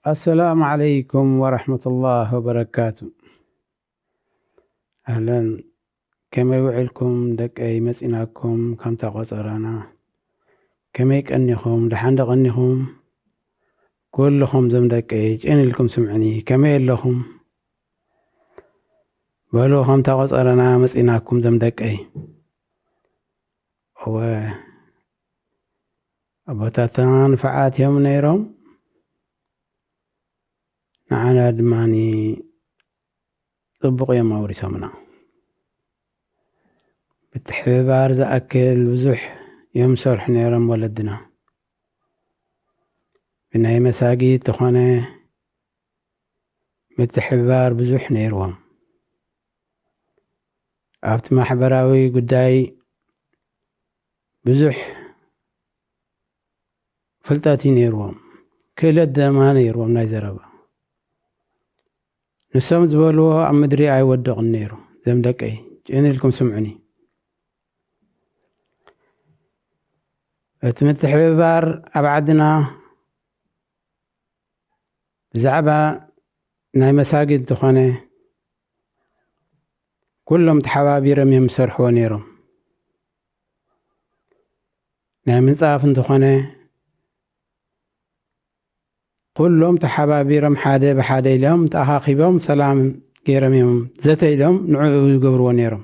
ኣሰላሙ ዓለይኩም ወረሕመቱላህ ወበረካቱ። ኣህለን፣ ከመይ ውዕልኩም ደቀይ? መጺናኩም ከምታ ቆጸራና። ከመይ ቀኒኹም? ደሓን ዶ ቀኒኹም? ኩልኹም ዞም ደቀይ ጭን ኢልኩም ስምዕኒ፣ ከመይ ኣለኹም? በሉ፣ ከምታ ቆጸራና መጺናኩም ዞም ደቀይ። እወ፣ ኣቦታትና ንፉዓት እዮም ነይሮም። ንዓና ድማኒ ጽቡቕ እዮም ኣውሪሶምና። ምትሕብባር ዝኣክል ብዙሕ እዮም ዝሰርሑ ነይሮም ወለድና። ብናይ መሳጊድ ተኾነ ምትሕብባር ብዙሕ ነይርዎም። ኣብቲ ማሕበራዊ ጉዳይ ብዙሕ ፍልጠት እዩ ነይርዎም። ክእለት ደማ ነይርዎም ናይ ዘረባ። ንሶም ዝበልዎ ኣብ ምድሪ ኣይወድቕን ነይሩ። ዘም ደቀይ፣ ጭን ኢልኩም ስምዑኒ። እቲ ምትሕብባር ኣብ ዓድና ብዛዕባ ናይ መሳጊድ እንተኾነ፣ ኩሎም ተሓባቢሮም እዮም ዝሰርሕዎ ነይሮም። ናይ ምንጻፍ እንተኾነ፣ ኩሎም ተሓባቢሮም ሓደ ብሓደ ኢሎም ተኣኻኺቦም ሰላም ገይሮም እዮም ዘተ ኢሎም ንዕኡ ይገብርዎ ነይሮም።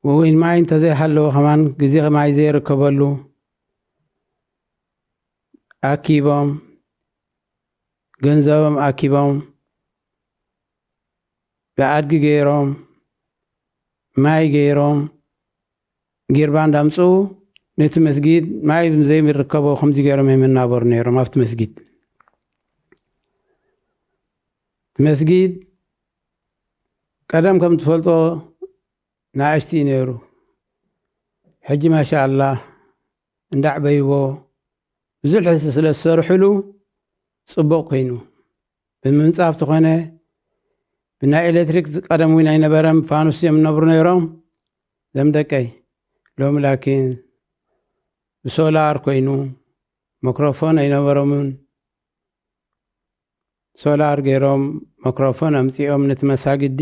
ወይ ማይ እንተዘይሃለወ ከማን ግዜ ማይ ዘይርከበሉ ኣኪቦም፣ ገንዘቦም ኣኪቦም፣ ብኣድጊ ገይሮም፣ ማይ ገይሮም፣ ጊርባ እንዳምጽኡ ነቲ መስጊድ ማይ ዘይርከቦ ከምዚ ገይሮም እዮም እናበሩ ነይሮም። ኣብቲ መስጊድ፣ እቲ መስጊድ ቀደም ከም ትፈልጦ ንኣሽቲ እዩ ነይሩ። ሕጂ ማሻኣላህ እንዳዕበይዎ ብዙሕ ስለ ዝሰርሕሉ ጽቡቕ ኮይኑ፣ ብምንጻፍ ተኾነ ብናይ ኤሌክትሪክ ቀደም እውን ኣይነበረም፣ ፋኑስ እዮም እነብሩ ነይሮም ዘም ደቀይ። ሎሚ ላኪን ብሶላር ኮይኑ፣ መክሮፎን ኣይነበሮምን። ሶላር ገይሮም፣ መክሮፎን ኣምጺኦም ነቲ መሳግዲ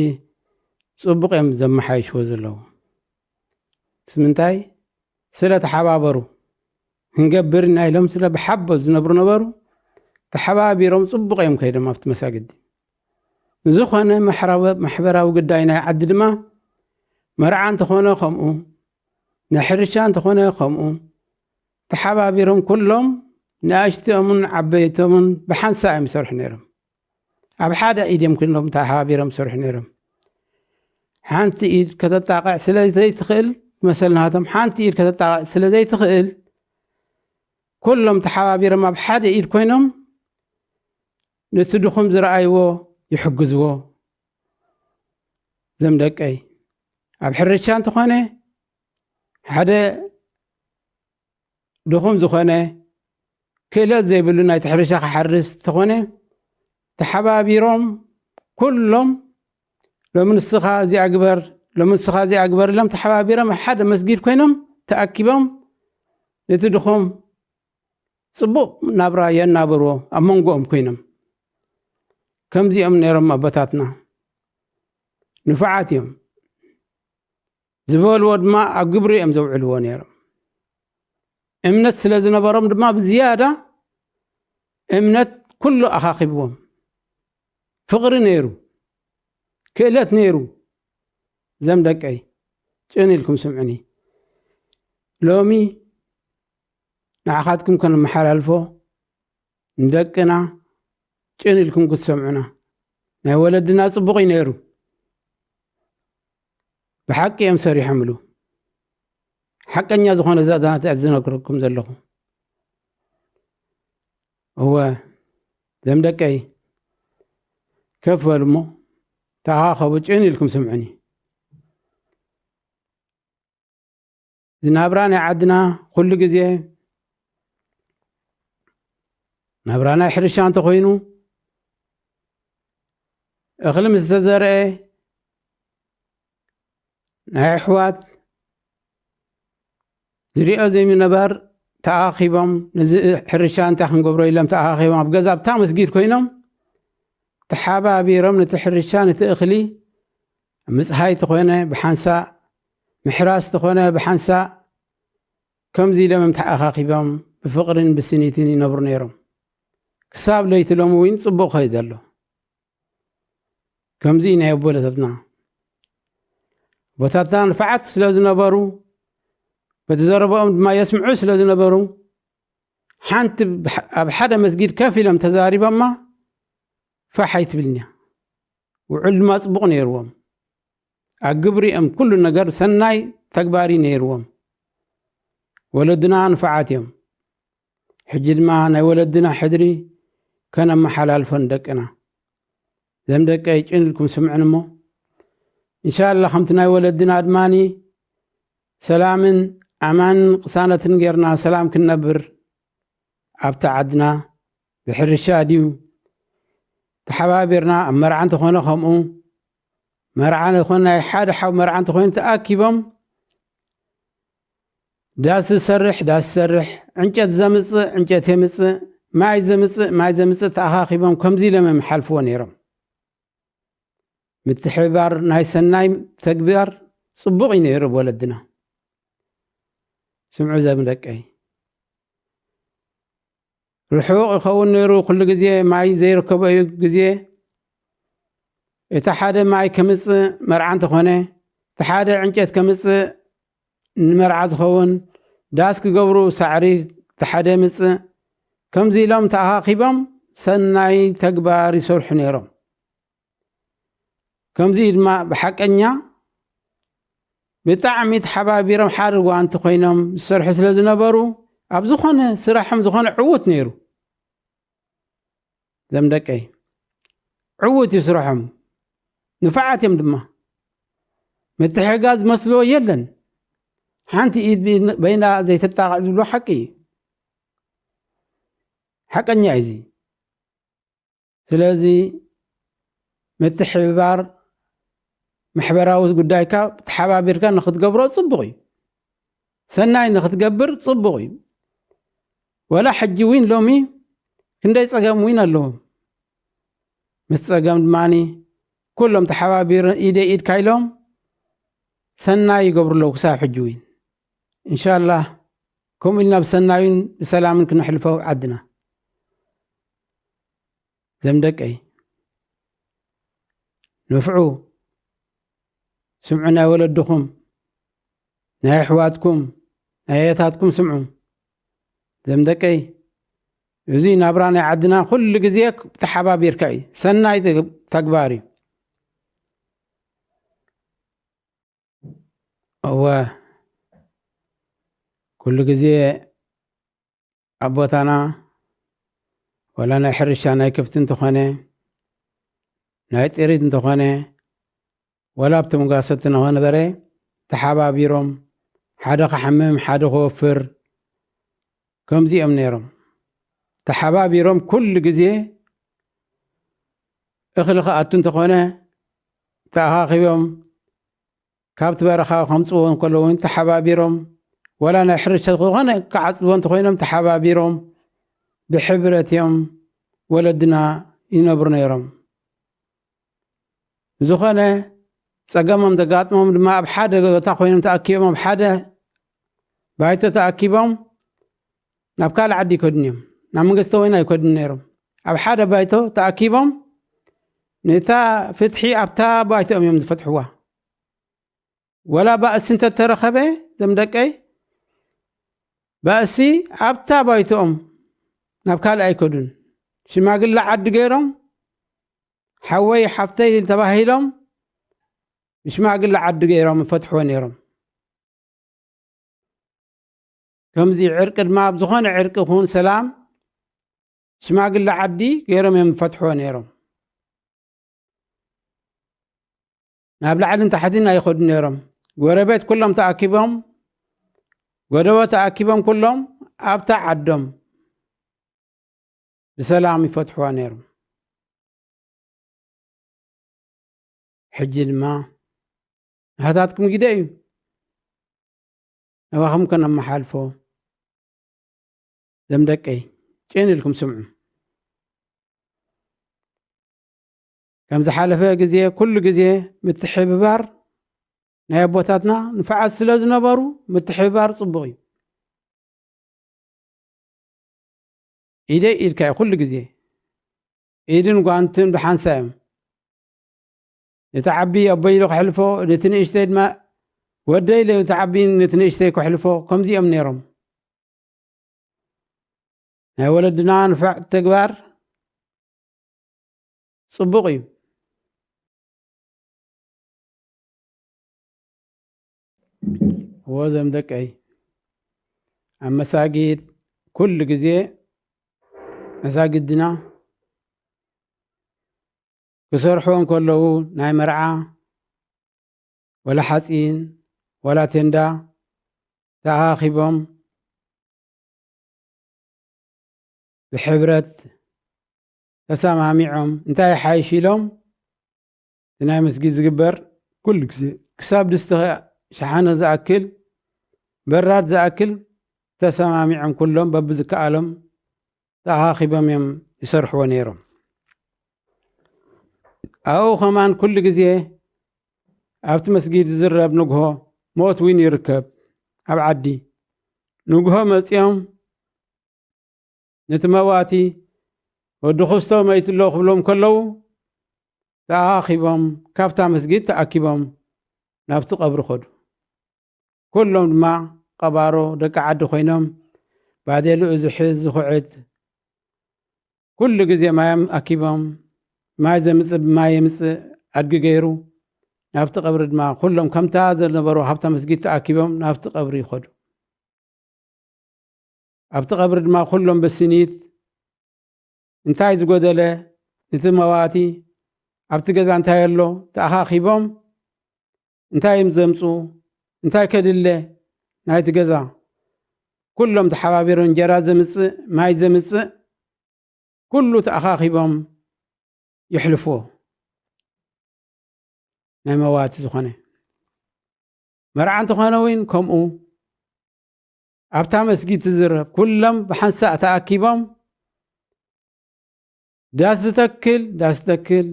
ጽቡቕ እዮም ዘመሓይሽዎ ዘለዉ። ስምንታይ? ስለ ተሓባበሩ። ክንገብር ኢና ኢሎም ስለ ብሓቦ ዝነብሩ ነበሩ። ተሓባቢሮም ጽቡቕ እዮም ከይዶም ኣብቲ መሳግዲ። ዝኾነ ማሕራበ-፣ ማሕበራዊ ጉዳይ ናይ ዓዲ ድማ፣ መርዓ እንተኾነ ከምኡ፣ ናይ ሕርሻ እንተኾነ ከምኡ፣ ተሓባቢሮም ኩሎም ንኣሽቶምን ዓበይቶምን ብሓንሳእ እዮም ይሰርሑ ነይሮም። ኣብ ሓደ ኢድ እዮም ኩሎም ተሓባቢሮም ይሰርሑ ነይሮም። ሓንቲ ኢድ ከተጣቕዕ ስለ ዘይትኽእል፣ መሰል ናቶም ሓንቲ ኢድ ከተጣቕዕ ስለ ዘይትኽእል፣ ኩሎም ተሓባቢሮም ኣብ ሓደ ኢድ ኮይኖም ነቲ ድኹም ዝረኣይዎ ይሕግዝዎ። ዘም ደቀይ፣ ኣብ ሕርሻ እንተኾነ ሓደ ድኹም ዝኾነ ክእለት ዘይብሉ ናይቲ ሕርሻ ክሓርስ እንተኾነ፣ ተሓባቢሮም ኩሎም ሎሚ ንስኻ እዚኣ ግበር፣ ሎሚ ንስኻ እዚኣ ግበር ኢሎም ተሓባቢሮም ኣብ ሓደ መስጊድ ኮይኖም ተኣኪቦም ነቲ ድኹም ጽቡቕ ናብራ የናብርዎ፣ ኣብ መንጎኦም ኮይኖም። ከምዚኦም ነይሮም ኣቦታትና። ንፉዓት እዮም። ዝበልዎ ድማ ኣብ ግብሪ እዮም ዘውዕልዎ ነይሮም። እምነት ስለ ዝነበሮም ድማ ብዝያዳ እምነት ኩሉ ኣኻኺብዎም። ፍቕሪ ነይሩ። ክእለት ነይሩ። ዘም ደቀይ፣ ጭን ኢልኩም ስምዑኒ። ሎሚ ንዓኻትኩም ከነመሓላልፎ፣ ንደቅና ጭን ኢልኩም ክትሰምዑና። ናይ ወለድና ጽቡቕ እዩ ነይሩ። ብሓቂ እዮም ሰሪሖምሉ። ሓቀኛ ዝኾነ ዛዛናት እየ ዝነግረኩም ዘለኹ። እወ፣ ዘም ደቀይ፣ ከፍ በሉ እሞ ተኣኻኸቡ፣ ጭን ኢልኩም ስምዑኒ። ዝናብራ ናይ ዓድና ኩሉ ግዜ ናብራ ናይ ሕርሻ እንተኾይኑ፣ እኽሊ ምስ ዝተዘርአ፣ ናይ ኣሕዋት ዝሪኦ ዘይምነባር ተኣኻኺቦም፣ ነዚ ሕርሻ እንታይ ክንገብሮ ኢሎም ተኣኻኺቦም፣ ኣብ ገዛ ኣብታ መስጊድ ኮይኖም ተሓባቢሮም ነቲ ሕርሻ፣ ነቲ እኽሊ ምፅሃይ ተኾነ ብሓንሳእ፣ ምሕራስ ተኾነ ብሓንሳእ፣ ከምዚ ኢሎም እዮም ተኣኻኺቦም ብፍቕርን ብስኒትን ይነብሩ ነይሮም። ክሳብ ለይቲ ሎሚ እውን ጽቡቕ ኸይድ ኣሎ። ከምዚ እዩ ናይ ኣቦታትና። ኣቦታትና ንፋዓት ስለ ዝነበሩ፣ በቲ ዘረባኦም ድማ የስምዑ ስለ ዝነበሩ፣ ሓንቲ ብሓ-፣ ኣብ ሓደ መስጊድ ከፍ ኢሎም ተዛሪቦማ ፋሕ ኣይትብልን እያ። ውዕል ድማ ጽቡቕ ነይርዎም። ኣብ ግብሪ እዮም ኩሉ ነገር ሰናይ ተግባር እዩ ነይርዎም። ወለድና ንፋዓት እዮም። ሕጂ ድማ ናይ ወለድና ሕድሪ ከነመሓላልፎ ንደቅና። ዘም ደቀይ ጭን ኢልኩም ስምዑኒ እሞ፣ እንሻላ ከምቲ ናይ ወለድና ድማኒ ሰላምን ኣማንን ቅሳነትን ጌርና ሰላም ክንነብር ኣብቲ ዓድና ብሕርሻ ድዩ ተሓባቢርና፣ ኣብ መርዓ እንተኾነ ከምኡ፣ መርዓ እንተኾነ ናይ ሓደ ሓው መርዓ እንተኾይኑ ተኣኪቦም ዳስ ዝሰርሕ ዳስ ይሰርሕ፣ ዕንጨት ዘምጽእ ዕንጨት የምጽእ፣ ማይ ዘምጽእ ማይ ዘምጽእ ተኣኻኺቦም ከምዚ ኢሎም እዮም ይሓልፍዎ ነይሮም። ምትሕብባር ናይ ሰናይ ተግባር ጽቡቕ እዩ ነይሩ ወለድና። ስምዑ ዘም ደቀይ። ርሑቕ ይኸውን ነይሩ። ኩሉ ግዜ ማይ ዘይርከቦ እዩ ግዜ። እቲ ሓደ ማይ ከምጽእ መርዓ እንተኾነ፣ እቲ ሓደ ዕንጨት ከምጽእ ንመርዓ ዝኸውን፣ ዳስ ክገብሩ ሳዕሪ እቲ ሓደ ምጽእ፣ ከምዚ ኢሎም ተኣኻኺቦም ሰናይ ተግባር ይሰርሑ ነይሮም። ከምዚ ድማ ብሓቀኛ ብጣዕሚ ተሓባቢሮም ሓደ ጓንቲ ኮይኖም ዝሰርሑ ስለ ዝነበሩ፣ ኣብ ዝኾነ ስራሖም ዝኾነ ዕዉት ነይሩ። ዘም ደቀይ፣ ዕዉት እዩ ስራሖም፣ ንፉዓት እዮም ድማ። ምትሕግጋዝ ዝመስልዎ የለን። ሓንቲ ኢድ በይና ዘይትጣቓዕ ዝብሎ ሓቂ እዩ። ሓቀኛ እዩ እዚ። ስለዚ ምትሕብባር ማሕበራዊ ጉዳይካ ተሓባቢርካ ንኽትገብሮ ጽቡቕ እዩ። ሰናይ ንኽትገብር ጽቡቕ እዩ። ወላ ሕጂ እውን ሎሚ ክንደይ ጸገም እውን ኣለዎም። ምስ ጸገም ድማኒ ኩሎም ተሓባቢር ኢደ ኢድካ ኢሎም ሰናይ ይገብሩ ኣለዉ ክሳብ ሕጂ እውን። እንሻላህ ከምኡ ኢልና ብሰናይን ብሰላምን ክነሕልፎ ዓድና። ዘም ደቀይ፣ ንፍዑ፣ ስምዑ፣ ናይ ወለድኹም፣ ናይ ኣሕዋትኩም፣ ናይ ኣያታትኩም ስምዑ። ዘም ደቀይ፣ እዚ ናብራ ናይ ዓድና ኩሉ ግዜ ተሓባቢርካ እዩ። ሰናይ ተግ-፣ ተግባር እዩ። እወ፣ ኩሉ ግዜ ኣብ ቦታና ዋላ ናይ ሕርሻ ናይ ከፍቲ እንተኾነ፣ ናይ ጥሪት እንተኾነ፣ ዋላ ኣብቶም ጓሶት እንተነበረ ተሓባቢሮም፣ ሓደ ክሓምም፣ ሓደ ክወፍር፣ ከምዚ እዮም ነይሮም። ተሓባቢሮም ኩሉ ግዜ እኽሊ ክኣቱ እንተኾነ ተኣኻኺቦም ካብቲ በረኻ ከምጽዎ እንከለዉ እውን ተሓባቢሮም፣ ዋላ ናይ ሕርሻ ዝኾነ ክዓጽዎ እንተኾይኖም ተሓባቢሮም፣ ብሕብረት እዮም ወለድና ይነብሩ ነይሮም። ዝኾነ ጸገሞም ዘጋጥሞም ድማ ኣብ ሓደ ቦታ ኮይኖም ተኣኪቦም፣ ኣብ ሓደ ባይቶ ተኣኪቦም ናብ ካልእ ዓዲ ይከዱን እዮም። ናብ መንግስቲ ወይን ኣይከዱን ነይሮም። ኣብ ሓደ ባይቶ ተኣኪቦም ነታ ፍትሒ ኣብታ ባይትኦም እዮም ዝፈትሕዋ። ወላ ባእሲ እንተተረኸበ፣ ዘም ደቀይ፣ ባእሲ ኣብታ ባይትኦም፣ ናብ ካልእ ኣይከዱን። ሽማግለ ዓዲ ገይሮም፣ ሓወይ ሓፍተይ ተባሂሎም፣ ብሽማግለ ዓዲ ገይሮም ይፈትሕዎ ነይሮም። ከምዚ ዕርቂ ድማ ኣብ ዝኾነ ዕርቂ ይኹን ሰላም ሽማግለ ዓዲ ገይሮም እዮም ይፈትሕዎ ነይሮም። ናብ ላዕልን ታሕትን ኣይኸዱ ነይሮም። ጎረቤት ኩሎም ተኣኪቦም፣ ጎደቦ ተኣኪቦም ኩሎም ኣብታ ዓዶም ብሰላም ይፈትሕዋ ነይሮም። ሕጂ ድማ ናህታትኩም ግደ እዩ፣ ናባኹም ከነመሓልፎ። ዘም ደቀይ፣ ጭን ኢልኩም ስምዑ። ከም ዝሓለፈ ግዜ፣ ኩሉ ግዜ ምትሕብባር ናይ ኣቦታትና ንፋዓት ስለ ዝነበሩ፣ ምትሕብባር ጽቡቕ እዩ። ኢደይ ኢድካ እዩ ኩሉ ግዜ። ኢድን ጓንትን ብሓንሳ እዮም። እቲ ዓቢ ኣቦይ ኢሉ ከሕልፎ፣ ነቲ ንእሽተይ ድማ ወደይ ኢሉ፣ እቲ ዓቢ ነቲ ንእሽተይ ከሕልፎ፣ ከምዚ እዮም ነይሮም። ናይ ወለድና ንፋዕ ተግባር ጽቡቕ እዩ። እዎ፣ ዘም ደቀይ፣ ኣብ መሳጊድ ኩሉ ግዜ፣ መሳጊድና ክሰርሑ እንከለዉ፣ ናይ መርዓ፣ ወላ ሓጺን፣ ወላ ቴንዳ ተኣኻኺቦም፣ ብሕብረት ተሰማሚዖም፣ እንታይ ይሓይሽ ኢሎም፣ እቲ ናይ መስጊድ ዝግበር ኩሉ ግዜ ክሳብ ድስቲ ሸሓነ ዝኣክል፣ በራድ ዝኣክል ተሰማሚዖም፣ ኩሎም በብዝከኣሎም ተኣኻኺቦም እዮም ይሰርሕዎ ነይሮም። ኣብኡ ከማን ኩሉ ግዜ ኣብቲ መስጊድ ዝዝረብ ንግሆ ሞት እውን ይርከብ። ኣብ ዓዲ ንግሆ መጺኦም ነቲ መዋቲ፣ "ወዲ ክስቶ መይቱ ኣሎ" ክብሎም ከለዉ፣ ተኣኻኺቦም ካብታ መስጊድ ተኣኪቦም ናብቲ ቀብሪ ኸዱ። ኩሎም ድማ ቀባሮ ደቂ ዓዲ ኮይኖም፣ ባዴሉ ዝሕዝ ዝኹዕት፣ ኩሉ ግዜ ማዮም ኣኪቦም፣ ማይ ዘምጽእ ብማይ የምጽእ ኣድጊ ገይሩ፣ ናብቲ ቀብሪ ድማ ኩሎም ከምታ ዝነበሩ ሃብታ መስጊድ ተኣኪቦም ናብቲ ቀብሪ ይኸዱ። ኣብቲ ቀብሪ ድማ ኩሎም ብስኒት እንታይ ዝጎደለ፣ ነቲ መዋቲ፣ ኣብቲ ገዛ እንታይ ኣሎ ተኣኻኺቦም፣ እንታይ እዮም ዘምጽኡ፣ እንታይ ከድለ ናይቲ ገዛ፣ ኩሎም ተሓባቢሮም፣ እንጀራ ዘምጽእ፣ ማይ ዘምጽእ፣ ኩሉ ተኣኻኺቦም የሕልፍዎ። ናይ መዋቲ ዝኾነ መርዓ እንተኾነ እውን ከምኡ፣ ኣብታ መስጊድ ትዝረብ፣ ኩሎም ብሓንሳእ ተኣኪቦም፣ ዳስ ዝተክል ዳስ ዝተክል፣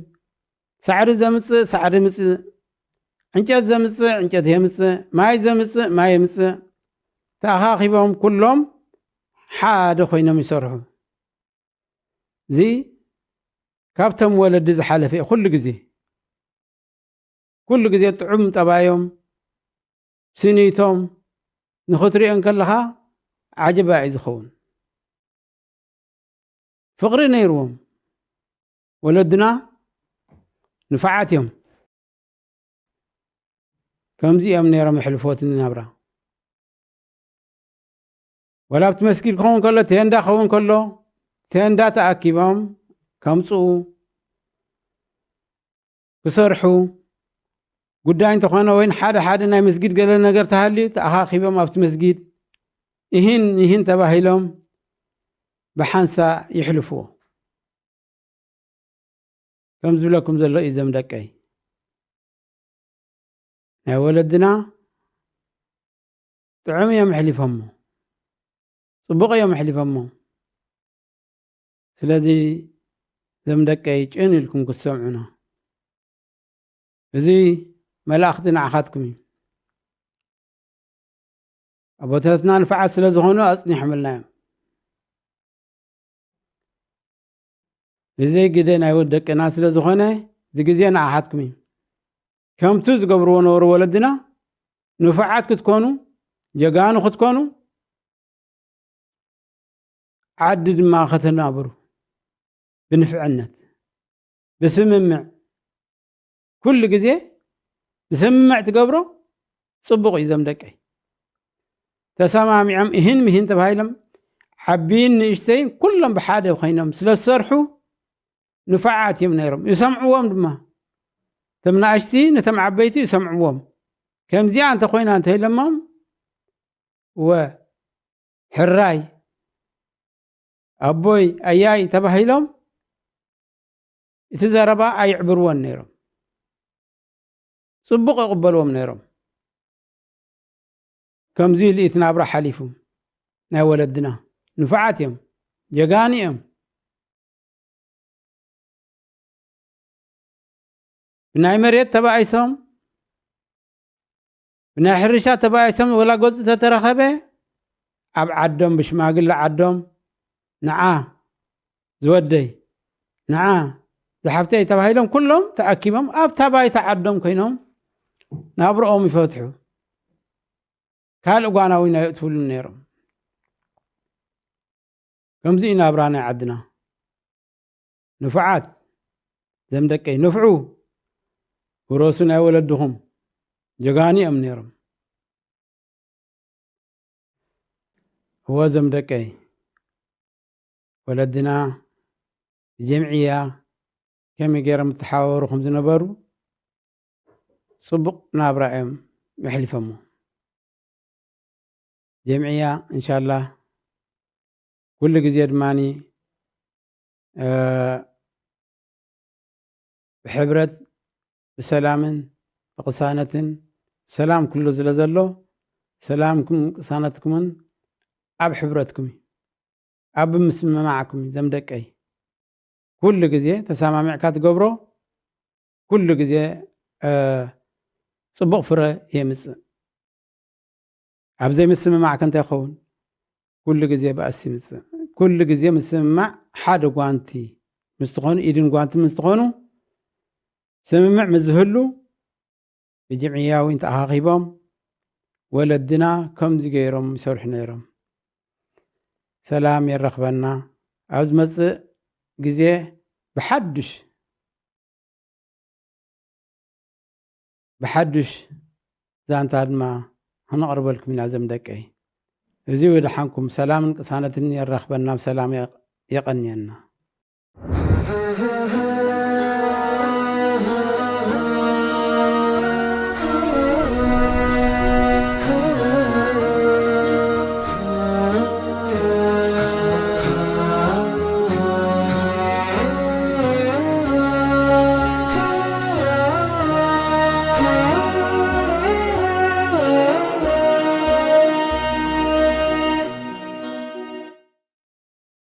ሳዕሪ ዘምጽእ ሳዕሪ ምጽእ፣ ዕንጨት ዘምጽእ ዕንጨት የምጽእ፣ ማይ ዘምጽእ ማይ የምጽእ፣ ተኣኻኺቦም ኩሎም ሓደ ኮይኖም ይሰርሑ። እዚ ካብቶም ወለዲ ዝሓለፈ እዩ። ኩሉ ግዜ፣ ኩሉ ግዜ ጥዑም ጠባዮም፣ ስኒቶም ንኽትሪኦ እንከለኻ ዓጀባ እዩ ዝኸውን። ፍቕሪ ነይርዎም። ወለድና ንፋዓት እዮም። ከምዚ እዮም ነይሮም የሕልፍዎ እቲ ናብራ። ወላ ኣብቲ መስጊድ ክኸውን ከሎ፣ ቴንዳ ክኸውን ከሎ፣ ቴንዳ ተኣኪቦም ከምጽኡ፣ ክሰርሑ፣ ጉዳይ እንተኾነ፣ ወይ ሓደ ሓደ ናይ መስጊድ ገለ ነገር ተሃልዩ፣ ተኣኻኺቦም ኣብቲ መስጊድ እሂን እሂን ተባሂሎም ብሓንሳእ ይሕልፍዎ። ከም ዝብለኩም ዘሎ እዩ፣ ዘም ደቀይ። ናይ ወለድና ጥዑም እዮም ኣሕሊፎሞ፣ ጽቡቕ እዮም ኣሕሊፎሞ። ስለዚ ዘም ደቀይ ጭን ኢልኩም ክትሰምዑና። እዚ መልእኽቲ ንዓኻትኩም እዩ። ኣቦታትና ንፋዓት ስለ ዝኾኑ ኣጽኒሖምልና እዮም። እዚ ግደ ናይ ወደቅና ስለ ዝኾነ፣ እዚ ግዜ ንዓኻትኩም እዩ። ከምቱ ዝገብርዎ ነበሩ ወለድና፣ ንፉዓት ክትኮኑ፣ ጀጋኑ ክትኮኑ፣ ዓዲ ድማ ከተናብሩ ብንፍዕነት፣ ብስምምዕ፣ ኩሉ ግዜ ብስምምዕ ትገብሮ ጽቡቕ እዩ። ዞም ደቀይ ተሰማሚዖም እህን ምሂን ተባሂሎም ዓቢይን ንእሽተይን ኩሎም ብሓደ ኮይኖም ስለ ዝሰርሑ ንፉዓት እዮም ነይሮም። ይሰምዕዎም ድማ። እቶም ንኣሽቲ ነቶም ዓበይቲ ይሰምዕዎም። ከምዚኣ እንተኾይና እንተኢሎሞም፣ ወ፣ ሕራይ፣ ኣቦይ፣ ኣያይ ተባሂሎም እቲ ዘረባ ኣይዕብርዎን ነይሮም። ጽቡቕ ይቕበልዎም ነይሮም። ከምዚ ኢሉ እቲ ናብራ ሓሊፉ ናይ ወለድና። ንፉዓት እዮም፣ ጀጋኑ እዮም። ብናይ መሬት ተባኢሶም፣ ብናይ ሕርሻ ተባኢሶም፣ ወላ ገጹ ተተረኸበ ኣብ ዓዶም፣ ብሽማግለ ዓዶም፣ ንዓ ዝወደይ፣ ንዓ ዝሓፍተይ ተባሂሎም ኩሎም ተኣኪቦም ኣብታ ባይታ ዓዶም ኮይኖም ናብርኦም ይፈትሑ። ካልእ ጓና እውን ኣየእትውሉን ነይሮም። ከምዚ እዩ ናብራ ናይ ዓድና። ንፉዓት ዘም ደቀይ፣ ንፍዑ፣ ውረሱ ናይ ወለድኹም። ጀጋኑ እዮም ነይሮም። እወ ዘም ደቀይ፣ ወለድና ብጀምዕያ ከመይ ገይሮም እተሓባበሩ ከም ዝነበሩ ጽቡቕ ናብራ እዮም ኣሕሊፎሞ። ጀምዕያ እንሻላህ ኩሉ ግዜ ድማኒ፣ እ፣ ብሕብረት፣ ብሰላምን ብቕሳነትን፣ ሰላም ኩሉ ስለ ዘሎ፣ ሰላምኩም ቅሳነትኩምን ኣብ ሕብረትኩም እዩ፣ ኣብ ምስምማዕኩም እዩ። ዘም ደቀይ፣ ኩሉ ግዜ ተሰማሚዕካ ትገብሮ፣ ኩሉ ግዜ፣ እ፣ ጽቡቕ ፍረ የምጽእ። ኣብ ዘይምስምማዕ ከ እንታይ ይኸውን? ኩሉ ግዜ ባእሲ ይምጽእ። ኩሉ ግዜ ምስምማዕ፣ ሓደ ጓንቲ ምስ ትኾኑ፣ ኢድን ጓንትን ምስ ትኾኑ፣ ስምምዕ ምስ ዝህሉ፣ ብጅምዕያ እውን ተኣኻኺቦም ወለድና ከምዚ ገይሮም ይሰርሑ ነይሮም። ሰላም የረኽበና። ኣብ ዝመጽእ ግዜ ብሓዱሽ፣ ብሓዱሽ ዛንታ ድማ ከነቕርበልኩም ኢና ዘም ደቀይ። እዚ ወደሓንኩም ሰላምን ቅሳነትን የራኽበና፣ ብሰላም የቕ-፣ የቐንየና።